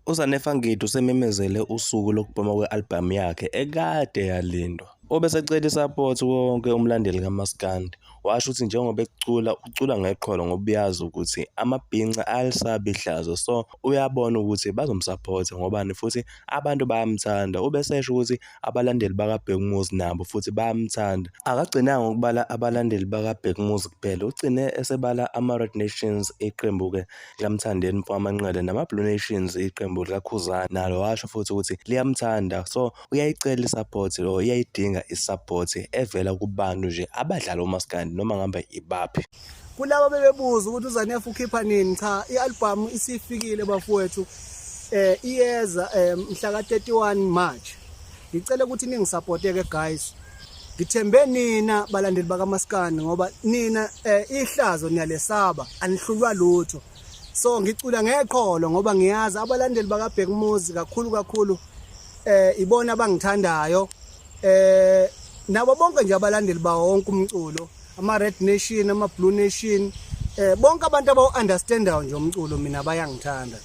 UZanefa Ngidi usememezele usuku lokuphuma kwe-albhamu yakhe ekade yalindwa. Ubesecela i-support kuwo wonke umlandeli kaMaskandi, washo ukuthi njengoba ecula, ucula ngeqholo ngoba uyazi ukuthi amabhinca ayalisaba ihlazo, so uyabona ukuthi bazomsaphotha ngobani futhi abantu bayamthanda. Ubesesho ukuthi abalandeli bakaBhekumuzi nabo futhi bayamthanda. Akagcinanga ngokubala abalandeli bakaBhekumuzi kuphela, ugcine esebala ama-Red Nations, iqembu-ke likaMthandeni Mfokamanqele, nama-Blue Nations, iqembu likaKhuzani, nalo washo futhi ukuthi liyamthanda. So uyayicela i-support or uyayidinga i-support evela kubantu nje abadlala umaskandi noma ngabe ibaphi. Kulaba bebebuza ukuthi uZanefa ukhipha nini, cha, i-album isifikile bafowethu, iyeza mhla ka-31 March. Ngicela ukuthi ningisupporte ke guys, ngithembe nina balandeli bakaMaskandi ngoba nina ihlazo niyalesaba, anihlulwa lutho. So ngicula ngeqholo ngoba ngiyazi abalandeli bakaBhekumuzi kakhulu kakhulu ibona abangithandayo, nabo bonke nje abalandeli bawo wonke umculo, ama Red Nation, ama Blue Nation, bonke abantu abawu understandayo nje umculo, mina bayangithanda.